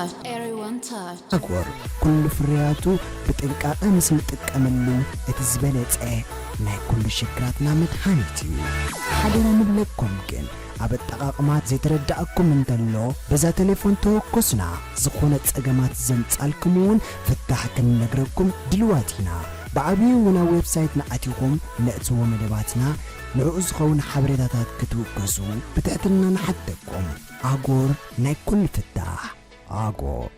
Everyone touch. ኣጎር ኩሉ ፍርያቱ ብጥንቃቐ ምስ ንጥቀመሉ እቲ ዝበለጸ ናይ ኩሉ ሽግራትና መድሃኒት እዩ። ሓደራ ንብለኩም ግን ኣብ ኣጠቓቕማ ዘይተረዳእኩም እንተሎ በዛ ቴሌፎን ተወከሱና። ዝኾነ ጸገማት ዘምጻልኩም እውን ፍታሕ ክንነግረኩም ድልዋት ኢና። ብዓብዩ እውን ኣብ ዌብሳይትና ኣቲኹም ነእትዎ መደባትና ንዕኡ ዝኸውን ሓበሬታታት ክትውከሱ ብትሕትና ንሓተኩም። ኣጎር ናይ ኩሉ ፍታሕ። ኣጎር።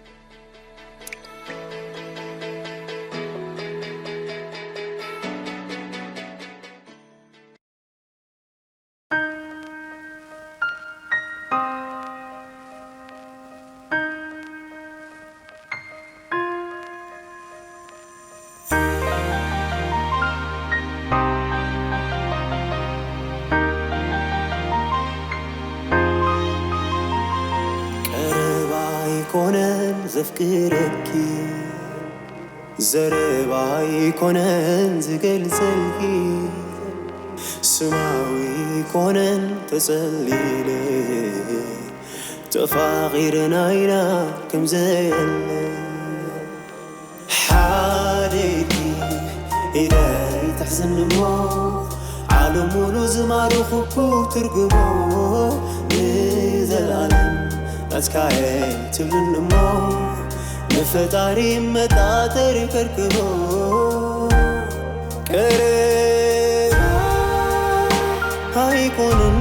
ቀረባ ኣይኮነን ዘፍቅረኪ፣ ዘረባ ኣይኮነን ዝገልጸልኪ፣ ስማዊ ኣይኮነን ተጸሊለ፣ ተፋቒርና ኢና ከም ዘየለ። ሓደ ኢድኪ ኢደይ ትሕዝኒ እሞ፣ ዓለም ሙሉ ዝማርኹኩ ትርጉሞ፣ ንዘለኣለም ናትካየ ትብልኒ እሞ፣ ንፈጣሪ መጣጠሪ ከርክቦ። ቀረባ ኣይኮነን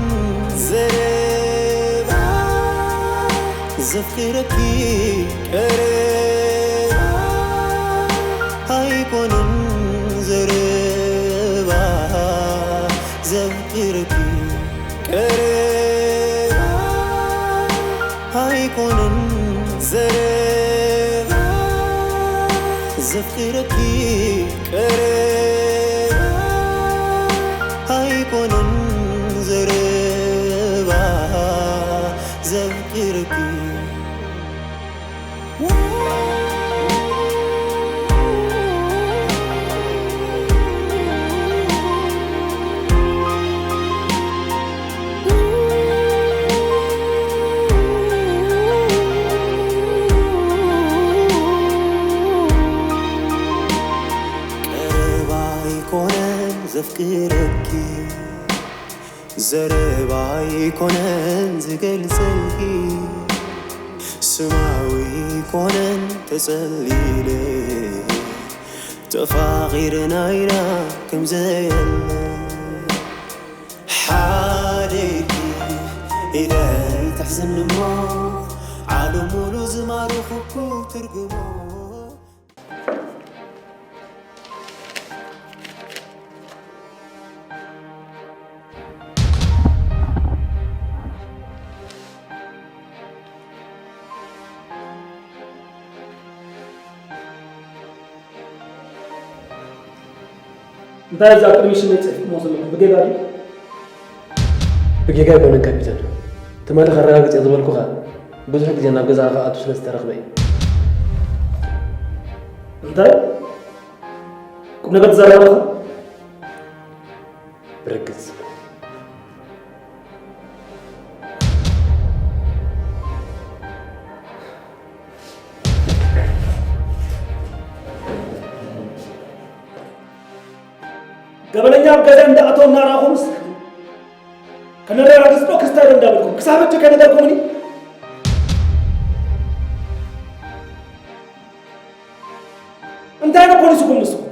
ዘረባ ዘፍቅረኪ፣ ቀረባ ኣይኮነን ዘረባ ዘፍቅረኪ፣ ቀረባ ኣይኮነን ዘረባ ዘፍቅረኪ፣ ቀረባ ኣይኮነን ዘረባ ዘፍቅረኪ። ቀረባ ኣይኮነን ዘፍቅረኪ፣ ዘረባ ኣይኮነን ዝገልጸልኪ፣ ስማዊ ኣይኮነን ተጸሊለ፣ ተፋቒርና ኢና ከም ዘየለ። ሓደ ኢድኪ ኢደይ ትሕዝኒ እሞ፣ ዓለም ሙሉ ዝማርኹኩ ትርጉሞ። እንታይ እዚ ኣብ ቅድሚ ሽመይ ጽሒፍኩሞ ዘለኹም? ብጌጋ ድዩ? ብጌጋ ኣይኮነን ካፒተን። ትማሊ ከረጋግጽ እየ ዝበልኩኻ ብዙሕ ግዜ ናብ ገዛኻ ክኣቱ ስለ ዝተረኽበ እዩ። እንታይ? ቁም ነገር ትዛረብ ኣለኻ? ብርግጽ። ገበነኛ ኣብ ገዛይ እንዳኣተወ እናረኣኹምስ ከነረጋግጽ ዶ ክስታይ ዶ እንዳበልኩም ክሳብ ሕጂ ከይነገርኩምኒ? እንታይ ነው ፖሊስኩም ንስኹም?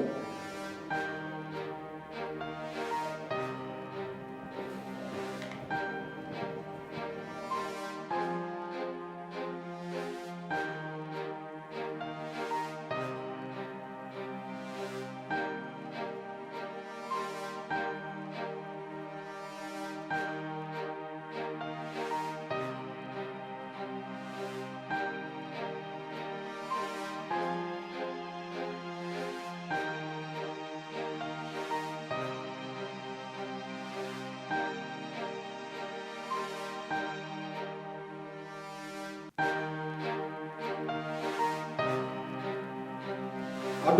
ኣዱ፣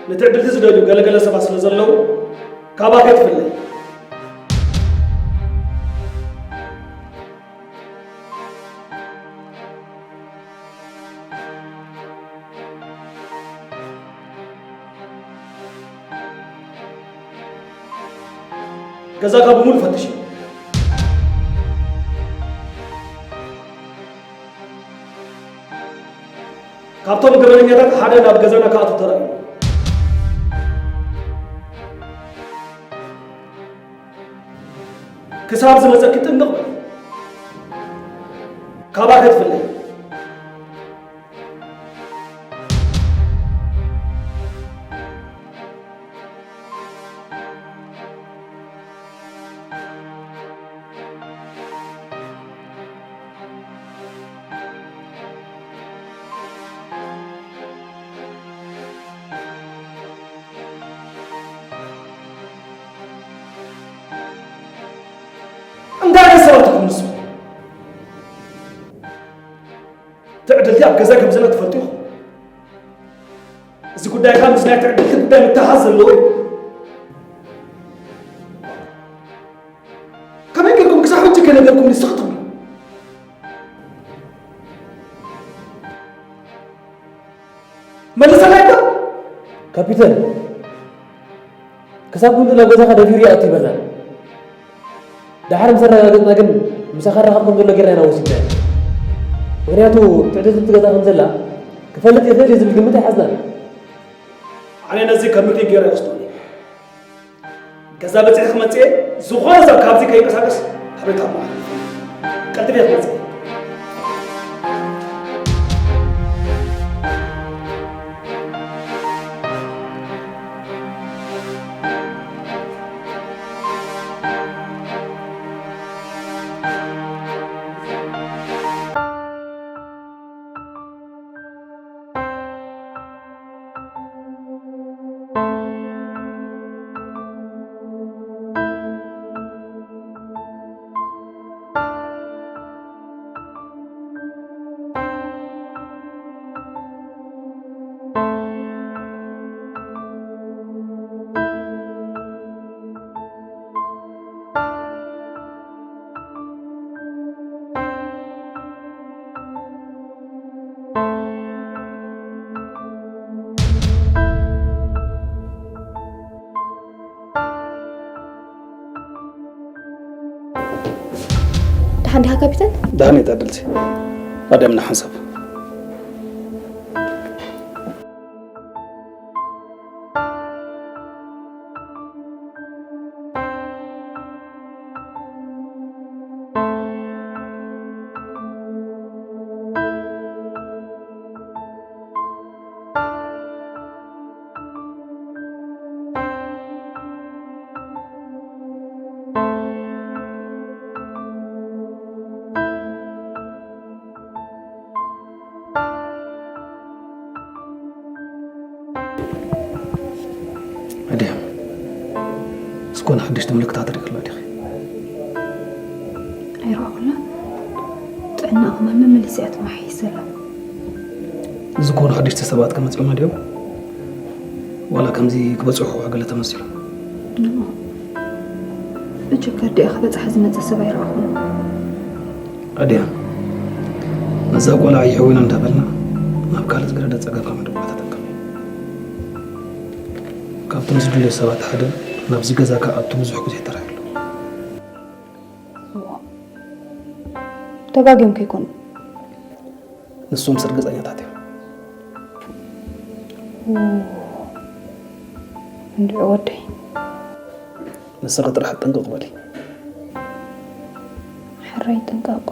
ነቲ ዕድልቲ ዝደልዩ ገለገለ ሰባት ስለ ዘለዉ፣ ካባኻ ኣይትፍለይ። ገዛኻ ብምሉእ ፈትሽ። ካብቶም ገበነኛታት ሓደ ናብ ገዛና ክኣቱ ተራእዩ። ክሳብ ዝመጸኪ ጥንቅቕ በል። ካባኺ ትፍለይ። እንታይ ዓይነት ሰባት ኢኹም ንስኹም? ትዕድልቲ ኣብ ገዛ ከም ዘላ ትፈልጡ ኢኹም። እዚ ጉዳይ ከኣ ምስ ናይ ትዕድልቲ ጉዳይ ምትሓዝ ዘለዎ እዩ። ከመይ ጌርኩም ክሳብ ሕጂ ከይነገርኩም ንስኽትም? መልሰለይ እኮ። ካፒተን፣ ክሳብ ክንዱ ናብ ገዛኻ ደፊሩ ይኣቱ ይበልና። ደሓር ምስ ኣረጋገጽና ግን ምሳኻ ራኸብ ከም ዘሎ ጌርና ኢና ወሲድና። ምኽንያቱ ትዕድልቲ ገዛ ከም ዘላ ክፈልጥ ይኽእል እዩ ዝብል ግምት ኣይሓዝናን። ኣነ ነዚ ከም ምክንያት ገይረ ይወስዶ። ገዛ በጺሐ ክመጽእ እየ። ዝኾነ ሰብ ካብዚ ከይንቀሳቀስ ኣበይ ካብ መዓል ቀልጥፍ እየ ክመጽእ። ደሓን ዲኻ ካፒተን? ደሓን እየ ታደልቲ። ኣድያም ንሓንሳብ። ኣድያም፣ ዝኾነ ሓድሽ ምልክታት ርኢኺ ኣለዋ ዲኺ? ኣይረኣኹላን። ጥዕናኣ ከማን መመሊሳ እያ ተመሓይሸላ። ዝኾኑ ሓደሽቲ ሰባት ከመጽኦም ድዮም? ዋላ ከምዚ ክበጽሑ ገለ ተመሲሎም? ብቸከር ድኣ ክበጽሓ ዝመጸ ሰብ ኣይረኣኹን። ኣድያም፣ ነዛ ቆልዓ ይሕውና እንዳበልና ናብ ካልእ ዝገደደ ጸገም ከመድቋታ ጠንቀቕ። ካብቶም ዝድለዩ ሰባት ሓደ ናብዚ ገዛ ክኣቱ ብዙሕ ግዜ ተራእዩ ኣሎ። እዋ፣ ተጋግዮም ከይኮኑ? ንሶም ርግጸኛታት እዮም። ኡ፣ እንድዒ ወደይ። ንስኺ ጥራሕ ጥንቅቕ በሊ። ሕራይ ጥንቃቕ።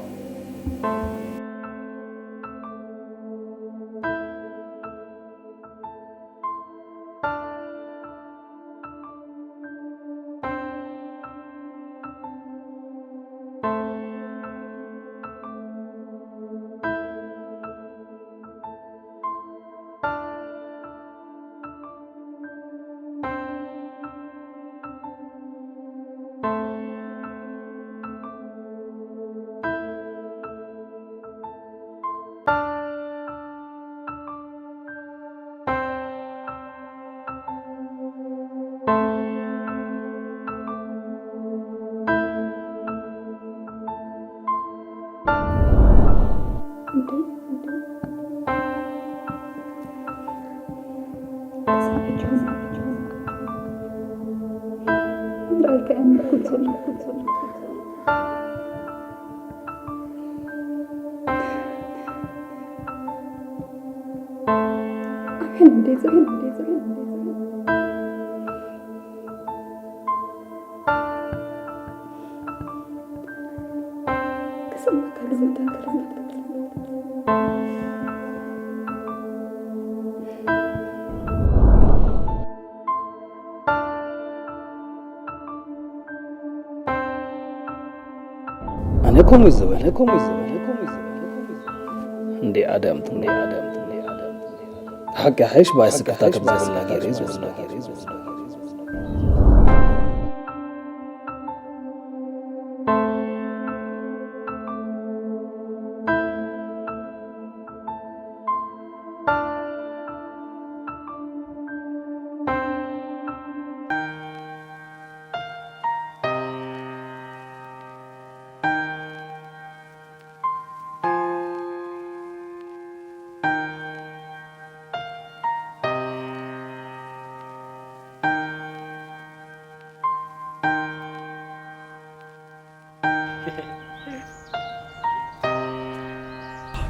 ኣይከኣን ኩንቱን። ኣብ ሕልሚ ደይ ዝብል፣ ደይ ዝብል፣ ደይ ዝብል። ክስምዓካ ዝመታን ከለመታን። ኣነ ከምኡ ዝብል፣ ኣነ ከምኡ ዝብል፣ ኣነ ከምኡ ዝብል። እንዴ ኣደም፣ እንዴ ኣደም፣ እንዴ ኣደም። ሓቂ ሓይሽ ባይ ስክታ ከም ዘብላ ገይረ እዩ ዝብል።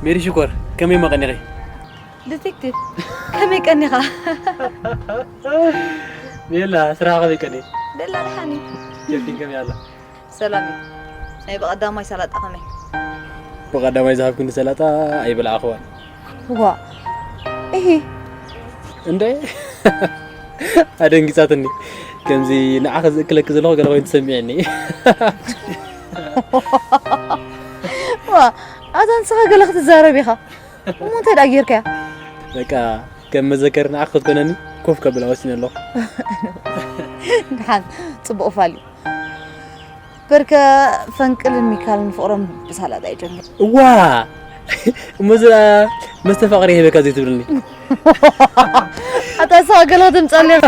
ሜሪ ሽኮር፣ ከመይ መቐኒኺ? ዲቴክቲቭ፣ ከመይ ቀኒኻ? ቤላ፣ ስራኻ ከመይ ቀኒ? ቤላ፣ ደሓን እዩ። ጀርዲን ከመይ ኣላ? ሰላም እዩ። ናይ ብቐዳማይ ሰላጣ ከመይ? ብቐዳማይ ዝሃብኩኒ ሰላጣ ኣይበላዕኽዋን። ዋ፣ እሂ። እንደ ኣደንጊጻትኒ። ከምዚ ንዓኸ ዝእክለኪ ዘለኹ ገለ ኮይኑ ተሰሚዕኒ። ዋ፣ ኣታ ንስኻ ገለ ክትዛረብ ኢኻ። እሞ እንታይ ደኣ ጌርካያ? በቃ፣ ከም መዘከሪ ንዓኺ ክትኮነኒ ኮፍ ከብላ ወሲነ ኣለኹ። ደሓን፣ ጽቡቕ ፋል እዩ። በርከ ፈንቅልን ሚካልን ፍቕሮም ብሳላጣ ይጀምር። እዋ! እሞ እዛ መስተ ፋቕሪ ይህበካ ዘይትብልኒ? ኣታ ንስኻ ገለ ክትምጻለይ።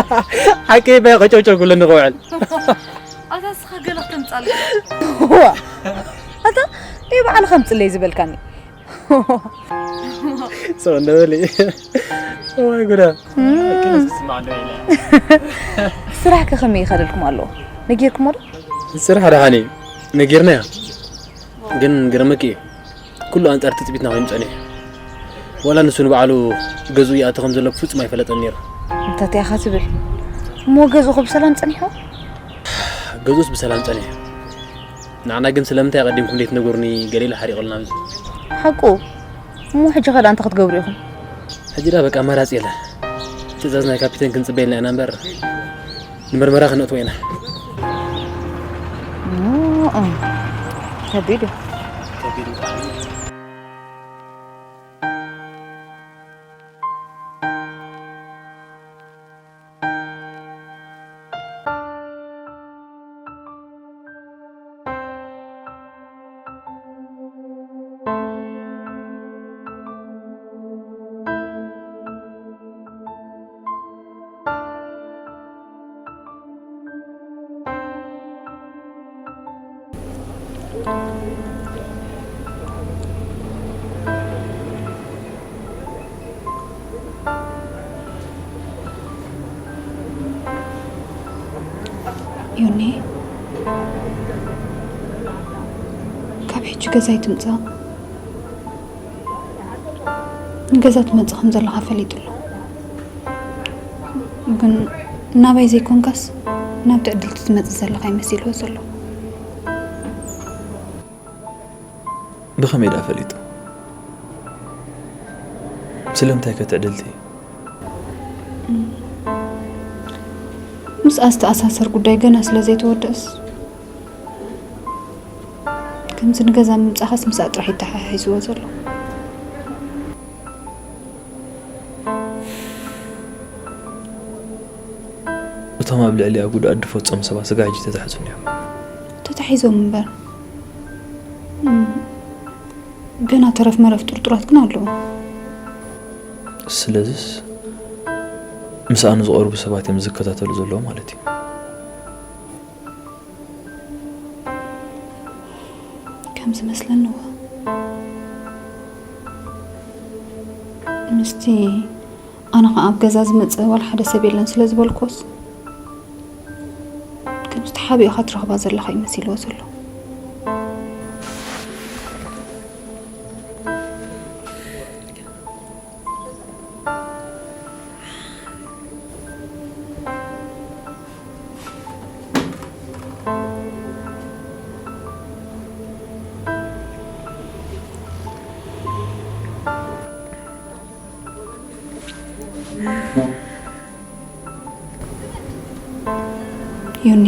ሓቂ ባይ ቀጨውጨው ክብለኒ ክውዕል። ኣታ ንስኻ ገለ ክትምጻለይ። እዋ! ኣታ፣ ደይ ባዕሉ ከምጽለይ ዝበልካኒ። ሰው እንደበለ። እዋይ ጉዳ። እም። ስራሕ ከ ከመይ ይኸደልኩም ኣሎ? ነጊርኩሞ ዶ? ስራሕ ደሓን እዩ። ነጊርናዮ። ግን ግርምኪ እዩ። ኩሉ ኣንጻር ትጽቢትና ኮይኑ ጸኒሑ። ዋላ ንሱ ንባዕሉ ገዝኡ ይኣቱ ከም ዘሎ ብፍጹም ኣይፈለጠን ነይሩ። እንታይ ኢኻ ትብል? እሞ ገዝኡ ብሰላም ጸኒሑ? ገዝኡስ ብሰላም ጸኒሑ። ንዓና ግን ስለምንታይ ኣቐዲምኩም ዘይትነግሩኒ ገለ ኢሉ ሓሪቑልና ኣብዚ። ሓቁ? እሞ ሕጂ ኸ ደኣ እንታይ ክትገብሩ ኢኹም? ሕጂ ደኣ በቃ ኣማራጺ የለን። ትእዛዝ ናይ ካፒተን ክንጽበየልና ኢና እምበር ንምርመራ ክነእትዎ ኢና። እም፣ ከቢድ እዩ። ከቢድ እዩ። ዮኒ፣ ካብ ሕጂ ገዛይ ትምጻእ። ንገዛ ትመጽእ ከም ዘለኻ ፈሊጡ ኣሎ። ግን ናባይ ዘይኮንካስ ናብ ትዕድልቲ ትመጽእ ዘለኻ ይመሲልዎ ዘሎ። ብኸመይ ደኣ ፈሊጡ? ስለምንታይ ከ ትዕድልቲ? ምስኣ ዝተኣሳሰር ጉዳይ ገና ስለ ዘይተወደእስ፣ ከምዚ ንገዛ ምምጻኻስ ምስኣ ጥራሕ ይተሓሒዝዎ ዘሎ። እቶም ኣብ ልዕሊኣ ጉድኣት ዝፈጸሙ ሰባት ስጋዕ ሕጂ ተታሒዞም እዮም። ተታሒዞም እምበር፣ እም፣ ገና ተረፍ መረፍ ጥርጡራት ግን ኣለዉ። ስለዚስ ምስኣ ንዝቐርቡ ሰባት እዮም ዝከታተሉ ዘለዉ ማለት እዩ። ከም ዝመስለኒ እዋ፣ ምስቲ ኣነ ኸዓ ኣብ ገዛ ዝመጽእ ዋላ ሓደ ሰብ የለን ስለ ዝበልኩስ፣ ግን ዝተሓቢእኻ ትረኽባ ዘለኻ እዩ መሲልዎ ዘሎ። ዮኒ፣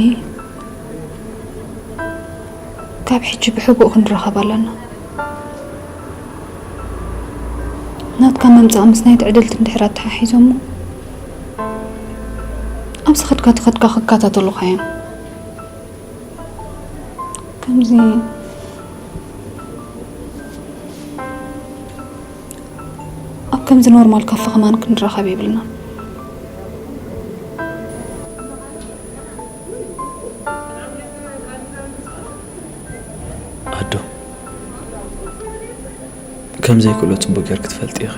ካብ ሕጂ ብሕቡእ ክንራኸብ ኣለና። ናትካ ምምጻእ ምስ ናይቲ ዕድልቲ እንድሕር ኣተሓሒዞሞ፣ ኣብ ዝኸድካ ትኸድካ ክከታተሉኻ እዮም። ከምዚ ኣብ ከምዚ ኖርማል ካፈ ከማን ክንራኸብ የብልና። ኣዶ፣ ከም ዘይክእሎ ጽቡቅ ጌርክ ትፈልጢ ኢኺ።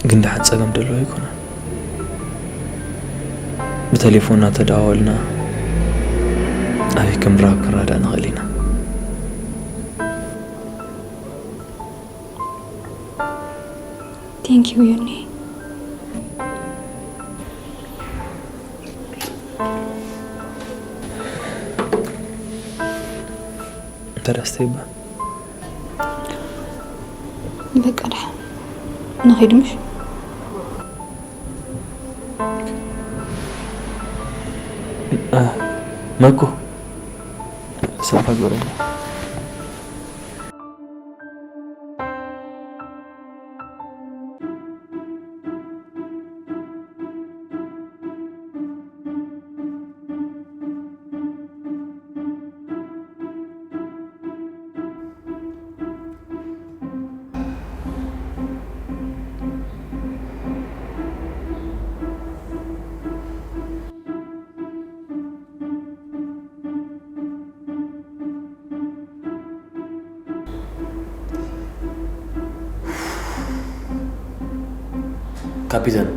ግን ደሓን ጸገም ደሎ ኣይኮነን። ብተሌፎን እናተደዋወልና ኣበይ ከም ንራኸብ ክንረዳእ ንኽእል ኢና። Thank you ዮኒ። እንተ ደኣ ስተይባ። በቃ ደሓን ንኺድ ምሽ? እ፣ መኩ፣ ሰፋ ግበረኒ። ካፒተን፣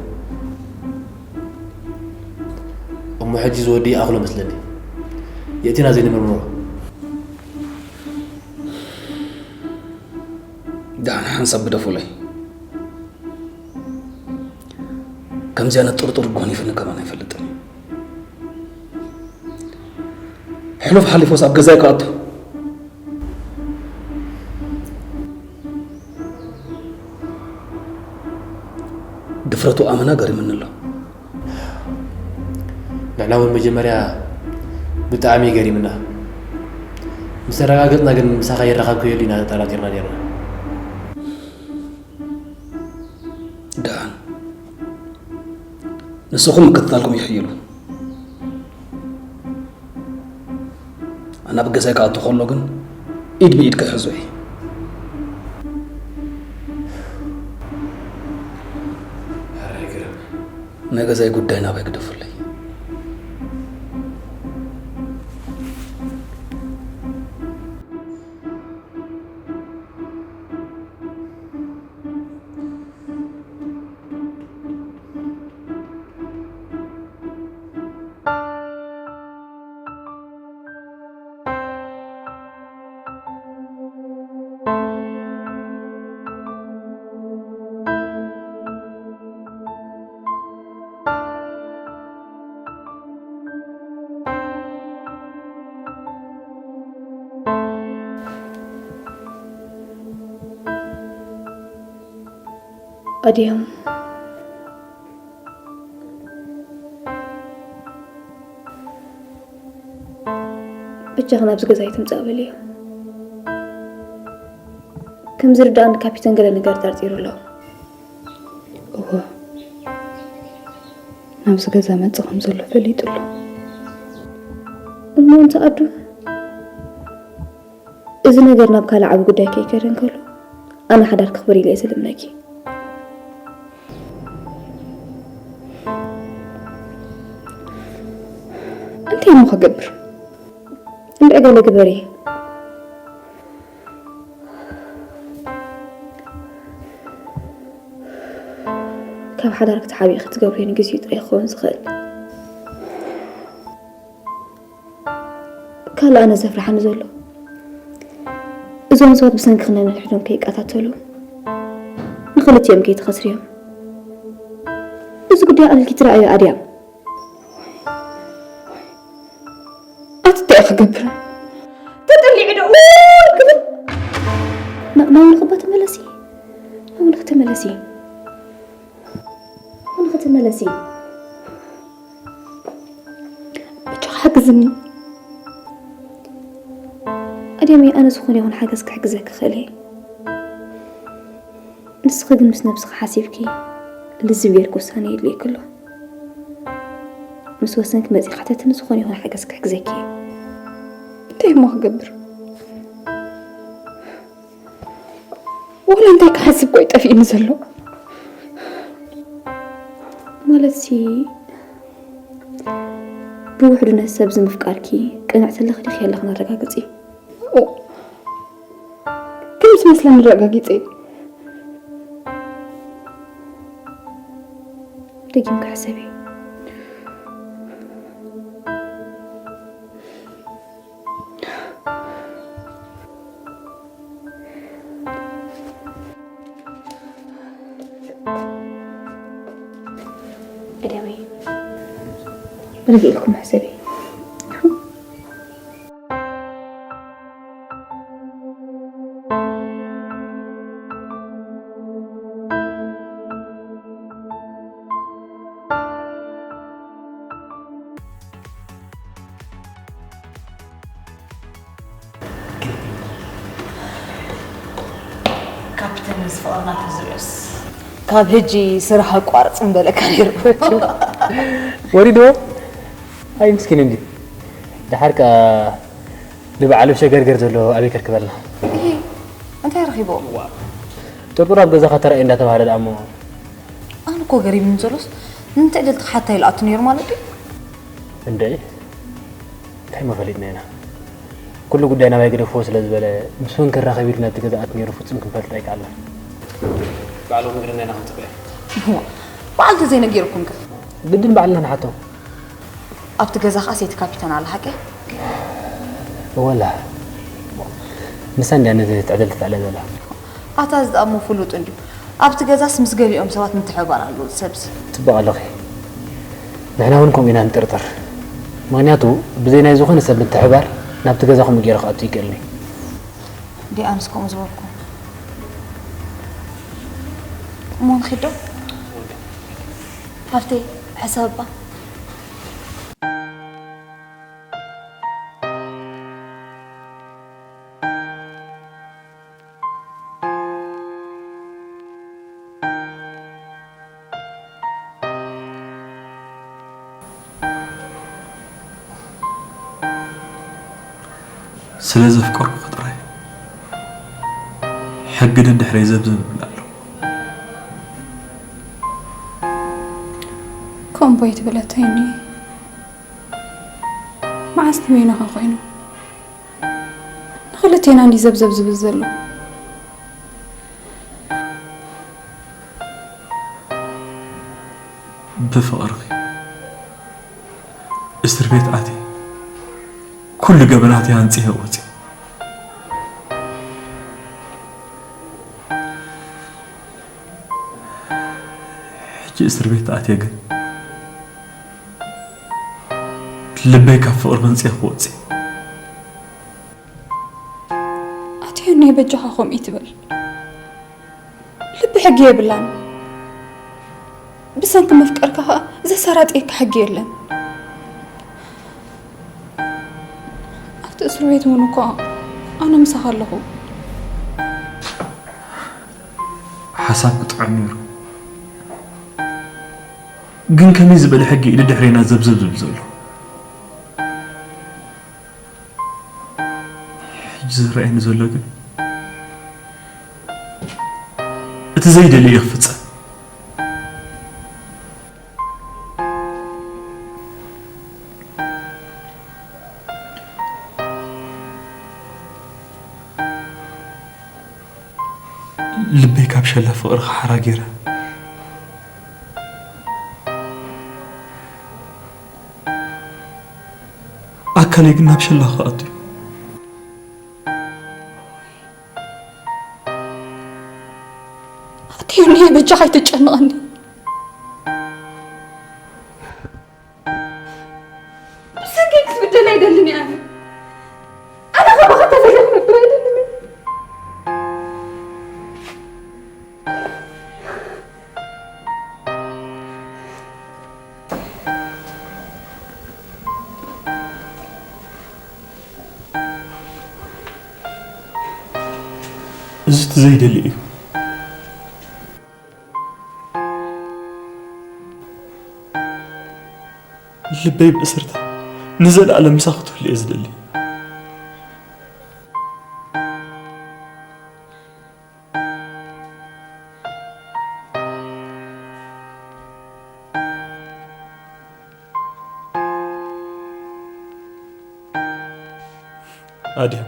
እሞ ሕጂ ዝወዲ ይኣኽሎ መስለኒ። የእቲና ዘይንምርምሮ። ደሓን ሓንሳብ ግደፉለይ። ከምዚ ዓይነት ጥርጡር ጎኒፍኒ ከማን ኣይፈልጥን እዩ። ሕሉፍ ሓሊፎስ ኣብ ገዛይ ክኣቱ። ድፍረቱ ኣመና ገሪምኒ ኣሎ። ንሕና እውን መጀመርያ ብጣዕሚ ገሪምና። ምስ ተረጋገጽና ግን ምሳኻ ይረኻብ ከየሉ ኢና ተጠራጢርና ነርና። ደሓን ንስኹም ምክትታልኩም ይሕይሉ። ኣነ ኣብ ገዛይ ክኣቱ ከሎ ግን ኢድ ብኢድ ክትሕዙ እየ። ኧረ ይግርም። ናይ ገዛይ ጉዳይ ናባይ ግደፉለይ። ኣድያም፣ ብቻ ናብዚ ገዛ ኣይትምጻእ በልዮ። ከም ዝርዳእኒ ካፒተን ገለ ነገር ጠርጢሩ ኣሎ። እወ፣ ናብዚ ገዛ መጽእ ከም ዘሎ ፈሊጡ ኣሎ። እሞ እንተ ኣዱ፣ እዚ ነገር ናብ ካልእ ዓቢ ጉዳይ ከይከደ እንከሎ፣ ኣነ ሓዳር ክኽብር ኢለ እየ ዝልምነኪ። እንታይ እሞ ክገብር? እንድዒ ገለ ግበሪ። ካብ ሓዳር ክትሓብኢ ክትገብርዮ ንግዚኡ ጥራይ ክኸውን ዝኽእል። ካልእ ኣነ ዘፍርሓኒ ዘሎ፣ እዞም ሰባት ብሰንክኺ ነንሕድሕዶም ከይቀታተሉ፣ ንኽልቲኦም ከይትኸስርዮም። እዚ ጉዳይ ኣልኪ ትረኣዮ ኣድያም። ኣቲ እንታይ ክገብር? ተጠሊዑ ዶ ኡይ ክብል? ና-፣ ናብኡ ንኽባ ተመለሲ። ናብኡ ንኽተመለሲ። ናብኡ ንኽተመለሲ። ብቻ ሓግዝኒ። ኣድያመይ፣ ኣነ ዝኾነ ይኹን ሓገዝ ክሕግዘኪ ክኽእል እየ። ንስኺ ግን ምስ ነብስኺ ሓሲብኪ ልዝብ ጌርኪ ውሳነ የድልየኪ ኣሎ። ምስ ወሰንኪ መጺኺ ሕተትኒ፣ ዝኾነ ይኹን ሓገዝ ክሕግዘኪ እየ። እንታይ እሞ ክገብር? ወላ እንታይ ክሓስብ እኮ እዩ ጠፊእኒ ዘሎ። ማለትሲ ብውሕዱ ነቲ ሰብ እዚ ምፍቃርኪ ቅንዕቲ ኣለኺ ዲኺ የለኽን ኣረጋግጺ። ኦ፣ ከም ዝመስለኒ ኣረጋጊጸ። ደጊምካ ሕሰቢ። እደዊ፣ ርግእ ኢልኩም ሕሰቢ። ካፕተን፣ እዚ ፍቕርና ተዝርእስ። ካብ ሕጂ ስራሕ ኣቋርጽ ምበለካ ነይሩ። ወሪድዎ? ኣይ ምስኪን እንዲ። ደሓር ከኣ ንበዓሉ ሸገርገር ዘሎ ኣበይ ከርክበልና? እሂ፣ እንታይ ረኺብዎ? ጥርጡር ኣብ ገዛኻ ተራእየ እንዳተባህለ ደኣ እሞ። ኣነ እኮ ገሪሙኒ ዘሎስ፣ ንትዕድልቲ ክሓታ ኢሉ ኣቱ ነይሩ ማለት ድዩ? እንደ እንታይ መፈሊጥና ኢና? ኩሉ ጉዳይ ናባይ ግደፍዎ ስለ ዝበለ፣ ምስ መን ክራኸብ ኢሉ ናብቲ ገዛ ኣት ነይሩ ፍጹም ክንፈልጥ ኣይከኣልናን። ባዕልኹም ግድና ኢና ክንጽበዮ። እዋ፣ በዓል ተዘይነጊርኩምከ? ግድን ባዕልና ንሓቶ። ኣብቲ ገዛ ኸኣ ሰይቲ ካፒታን ኣላ፣ ሓቀይ? ወላ፣ ንሳ እንድያ ነቲ ትዕድልቲ ተዕለ ዘላ። ኣታ እዚ ደኣ እሞ ፍሉጥ እንድዩ። ኣብቲ ገዛስ ምስ ገሊኦም ሰባት ምትሕብባር ኣለዎ፣ እዚ ሰብዚ። ጽቡቕ ኣለኺ። ንሕና እውን ከምኡ ኢና ንጥርጥር። ምኽንያቱ፣ ብዘይ ናይ ዝኾነ ሰብ ምትሕብባር ናብቲ ገዛ ከምኡ ገይሩ ክኣቱ ይክእልኒ። እንዴ፣ ኣነስ ከምኡ ዝበልኩ። እሞ ንኺድ ዶ? ሃብተይ፣ ሕሰብ እባ። ስለ ዘፍቀርኩኺ ጥራይ ሕጊ ደድሕረይ ዘብዘብ ይብል ኣሎ። ከምኡ ኣይትበል ኣቶ ዮኒ። መዓስ ንበይንኻ ኮይኑ? ንኽልቴና እንዲ ዘብዘብ ዝብል ዘሎ። ብፍቕርኺ እስር ቤት ኣትየ፣ ኩሉ ገበናተይ ኣንጺሀ ወጺኤ። ሕጂ እስር ቤት ኣትየ ግን ልበይ ካብ ፍቕሪ መንጽየ ክወጽእ። ኣቲ ዮኒ፣ በጃኻ ከምኡ ይትበል። ልቢ ሕጊ የብላን። ብሰንኪ ምፍቃርካ ኸኣ ዘሰራጥየካ ሕጊ የለን። ኣብቲ እስር ቤት እውን እኮ ኣነ ምሳኻ ኣለኹ። ሓሳብ ክጥዑም ነይሩ፣ ግን ከመይ ዝበለ ሕጊ እዩ ድሕሬና ዘብዘብ ዝብል ዘሎ? ሕጂ ዝረኣየኒ ዘሎ ግን እቲ ዘይደልዮ እዩ ክፍጸም። ልበይ ካብ ሸላ ፍቕርኻ ሓራ ገይረ ኣካለይ ግን ናብ ሸላኻ ኣትዩ። ኣትዩኒ፣ በጃኻ ኣይትጨነቐኒ። ብሰንከይ ክትብደል ኣይደልን እየ ኣነ። ኣነ ካባኻ ተፈልየ ክነብር ኣይደልን እየ። እዚ እቲ ዘይደሊ እዩ። ልበይ ብእስርታ ንዘለኣለም ምሳኺ ክትህሉ እየ ዝደሊ። ኣድያም፣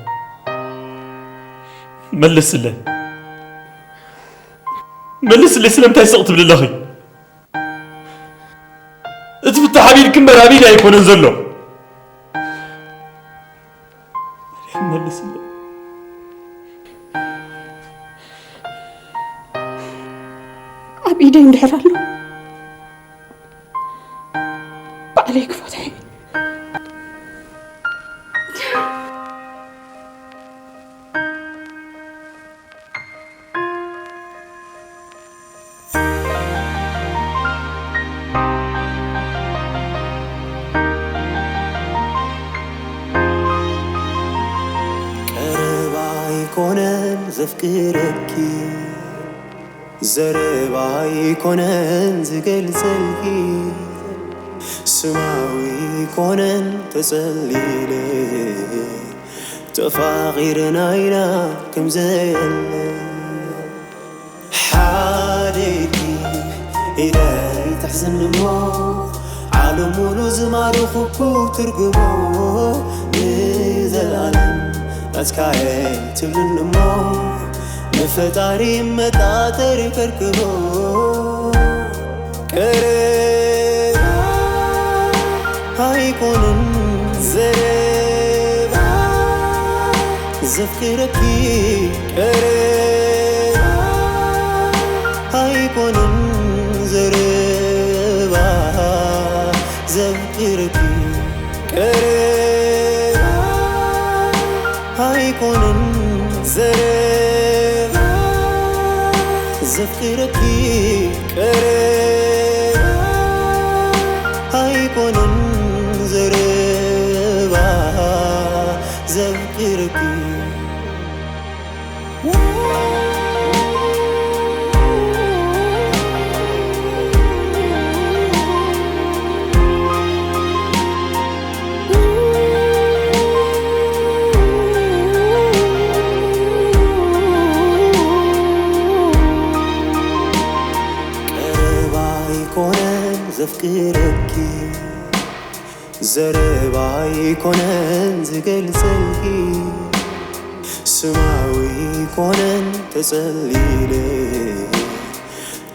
መልስለይ። መልስለይ፣ ስለምንታይ ስቕ ትብሊ ኣለኺ? እቲ ፍታሕ ኣብ ኢድኪ እምበር ኣብ ኢደይ ኣይኮነን ዘሎ። ኣድያም፣ መልስለይ። ኣብ ኢደይ እንድሕር ኣሎ፣ ባዕለይ ክፈትሖ እየ። ቀረባ ኣይኮነን ዘፍቅረኪ፣ ዘረባ ኣይኮነን ዝገልጸልኪ፣ ስማዊ ኣይኮነን ተጸሊለ፣ ተፋቒርና ኢና ከም ዘየለ። ሓደ ኢድኪ ኢደይ ትሕዝኒ እሞ፣ ዓለም ሙሉ ዝማርኹኩ ትርጉሞ፣ ንዘለኣለም ናትካየ ትብልኒ እሞ፣ ንፈጣሪ መጣጠሪ ከርክቦ። ቀረባ ኣይኮነን ዘረባ ዘፍቅረኪ፣ ቀረባ ኣይኮነን ዘረባ ዘፍቅረኪ፣ ቀረባ ኣይኮነን ዘረባ ዘፍቅረኪ፣ ቀረባ ኣይኮነን ዘረባ ዘፍቅረኪ። ቀረባ ኣይኮነን ዘፍቅረኪ፣ ዘረባ ኣይኮነን ዝገልጸልኪ፣ ስማዊ ኣይኮነን ተጸሊለ፣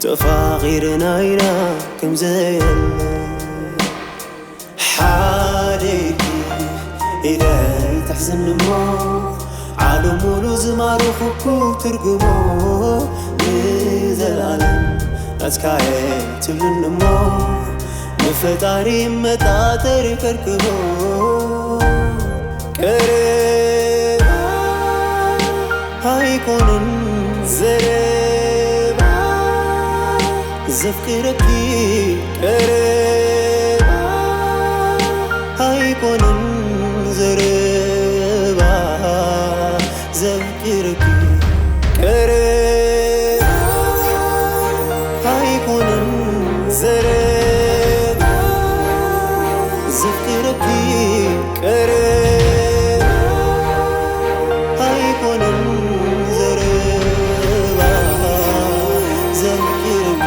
ተፋቒርና ኢና ከም ዘየለ። ሓደ ኢድኪ ኢደይ ትሕዝኒ እሞ፣ ዓለም ሙሉ ዝማርኹኩ ትርጉሞ፣ ንዘለኣለም ናትካየ ትብልኒ እሞ፣ ንፈጣሪ መጣጠሪ ከርክቦ። ቀረባ ኣይኮነን ዘረባ ዘፍቅረኪ፣ ቀረባ ኣይኮነን ዘረባ ዘፍቅረኪ፣ ቀረባ ኣይኮነን ዘረባ ዘፍቅረኪ፣ ቀረባ ኣይኮነን ዘረባ ዘፍቅረኪ።